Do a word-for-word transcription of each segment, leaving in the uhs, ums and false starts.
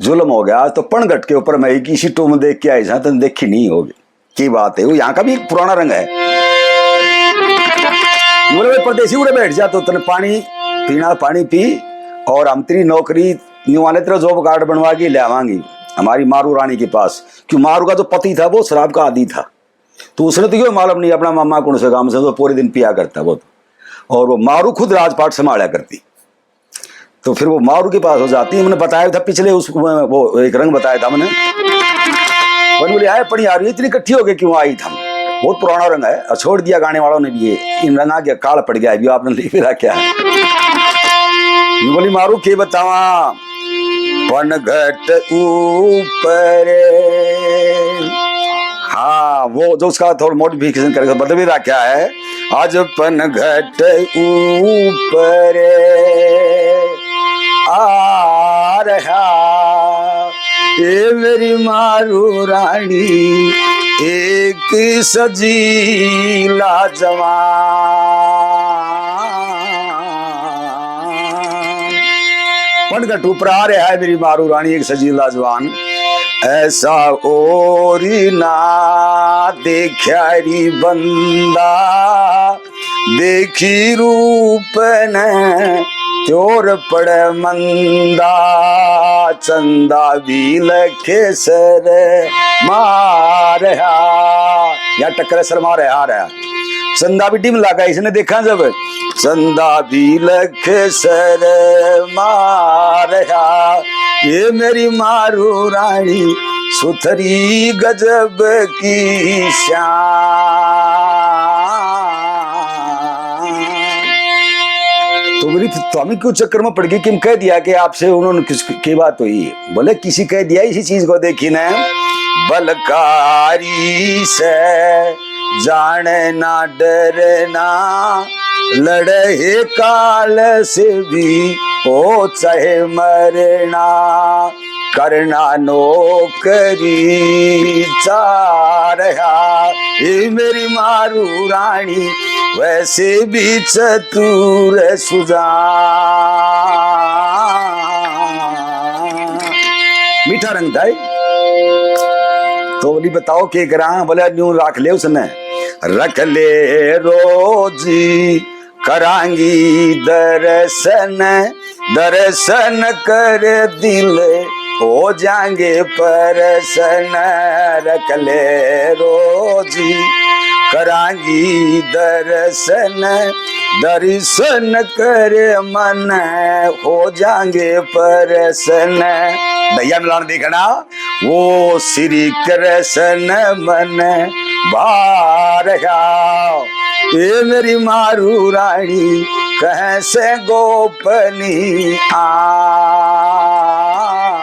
जुल्म हो गया। आज तो पनघट के ऊपर मैं एक इसी टूम देख के आई सा, तने देखी नहीं होगी। की बात है, वो यहाँ का भी एक पुराना रंग है। बोले, "भाई परदेसी, उरे बैठ जा, तो तने पानी पीना, पानी पी, और हम तेरी नौकरी न्यू आने तेरा जॉब कार्ड बनवा के ले आवांगी हमारी मारू रानी के पास।" क्यों, मारू का जो पति था वो शराब का आदी था, तो उसने तो यो मालूम नहीं अपना मामा कौन से काम से, तो पूरे दिन पिया करता वो तो। और वो मारू खुद राजपाट संभाला करती। तो फिर वो मारू के पास हो जाती है। मैंने बताया था पिछले उस, वो एक रंग बताया था मैंने। पर बोले, "आए पड़ी आ रही, इतनी इकट्ठी हो गई क्यों आई था?" बहुत पुराना रंग है और छोड़ दिया गाने वालों ने भी ये। इन रंगा के काल पड़ गया, अभी आपने नहीं भी रखा है। बोली, "मारू के बतावा, पनघट ऊपर।" हाँ, वो जो उसका थोड़ा मॉडिफिकेशन करके बदल भी रखा है। आज पनघट ऊपर आ रहा, ए मेरी मारू रानी, एक सजीला जवान। पनघट ऊपर आ रहा है मेरी मारू रानी, एक सजीला जवान। ऐसा और ना देख्या री बंदा, देखी रूप ने त्योर पड़े मंदा। चंदा भी लखे सर मारहा, या टक्कर सर मारहा रहा। चंदा भी डिम लगा इसने देखा जब, चंदा भी लख सर मारहा, ये मेरी मारू रानी सुथरी गजब की श्याम। तो बोली, "तो हमें क्यों चक्कर में पड़ गई, किम कह दिया कि आपसे उन्होंने किस, की बात हुई?" बोले, "किसी कह दिया इसी चीज को देखी ने, बलकारी से जाने ना डरना, लड़े काल से भी हो चाहे मरना, करना नौकरी चारहा, ये मेरी मारू रानी वैसे भी चतुर सुजान।" मीठा रंग था ये। तो बोली, "बताओ के करा?" बोले, "न्यू रख ले उसने, रख ले रोजी, करांगी दर्शन, दर्शन कर दिल हो जाएंगे परसन, रख ले रोजी, करांगी दर्शन, दर्शन कर मन हो जाएंगे परसन।" दहिया मिलान देखना, वो श्री कृष्ण मन भारया, ए मेरी मारू रानी कह से गोपनी आन।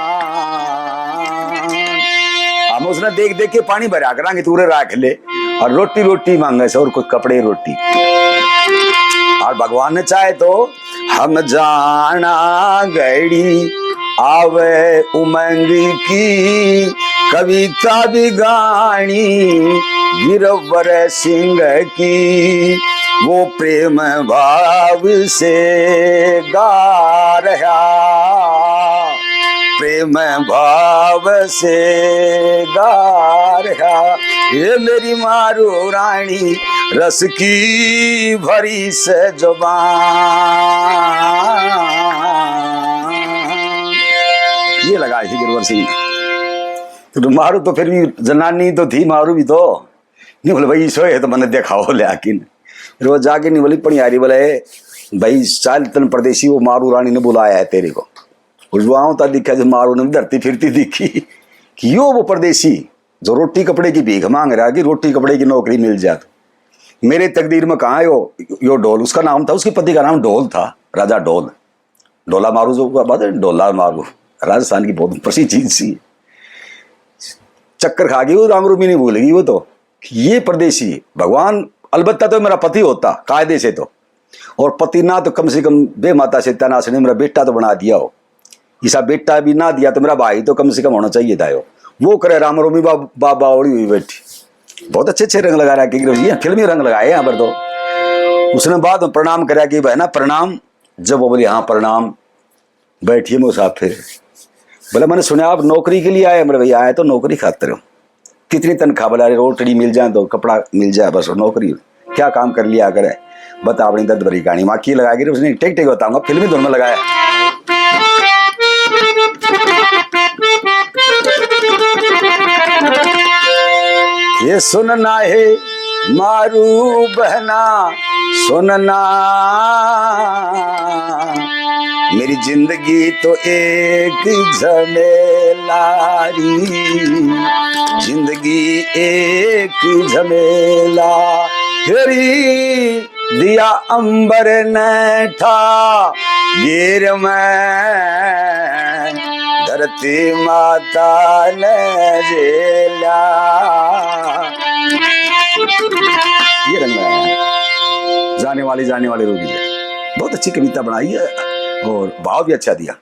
हम उसने देख देख के पानी भरा करांगे, तू उरे राख ले, और रोटी रोटी मांगे से, और कुछ कपड़े रोटी। और भगवान ने चाहे तो हम जाना घड़ी आवे उमंग की, कविता भी गानी गिरवर सिंह की, वो प्रेम भाव से गा रहा, प्रेम भाव से गा रहा, ये मेरी मारू रानी रस की भरी से जुबान। ये लगा थी गिरवर सिंह। तो मारू तो फिर भी जनानी तो थी, मारू भी तो नहीं बोले, "भाई, ईसो है तो मैंने दिखाओ ले आकिन।" फिर वो जाके नहीं बोली, पनियारी बोले, "भाई, चाल तन परदेसी, वो मारू रानी ने बुलाया है तेरे को।" और जो आऊं ता दिखा, जो मारू ने धरती फिरती दिखी कि यो वो परदेसी जो रोटी कपड़े की भीख मांग रहा, कि रोटी कपड़े की नौकरी मिल जाए। तो मेरे तकदीर में कहाँ है यो, यो ढोल? उसका नाम था, उसके पति का नाम ढोल था, राजा ढोल। ढोला मारू जो बात है, ढोला मारू राजस्थान की बहुत प्रसिद्ध चीज सी। चक्कर खा गई वो, राम रूमी नहीं भूलेगी वो तो। ये परदेसी भगवान, अलबत्ता तो मेरा पति होता कायदे से तो, और पति ना तो कम से कम बे माता सीता नासने मेरा बेटा तो बना दिया हो, इसा बेटा भी ना दिया तो मेरा भाई तो कम से कम होना चाहिए था यो। वो करे राम रूमी बा-, बाबा ओली हुई बैठी। बहुत अच्छे अच्छे रंग लगा रहा है, फिल्मी रंग लगाए यहाँ पर तो। उसने बाद में प्रणाम करा कि बहना प्रणाम, जब वो बोली, "हाँ प्रणाम, बैठिए मुसाफिर।" बोला, "मैंने सुना आप नौकरी के लिए आए।" बोले, "भैया, आए तो नौकरी खातर हूँ।" "कितनी तनख्वाह?" बोला, "अरे, रोटड़ी मिल जाए तो कपड़ा मिल जाए, बस, और नौकरी।" क्या काम कर लिया करे, बता अपनी दर्द भरी कहानी। वहाँ की लगाया गिरी, उसने टिक टिक बताऊंगा, फिल्मी धुन में लगाया। ये सुनना है मारू बहना, सुनना, मेरी जिंदगी तो एक झमेला री, जिंदगी एक झमेला। तेरी दिया अंबर ने ठा गिर में, धरती माता ने झेला। ये रंग है। जाने वाली, जाने वाली रूबी है। बहुत अच्छी कविता बनाई है और भाव भी अच्छा दिया।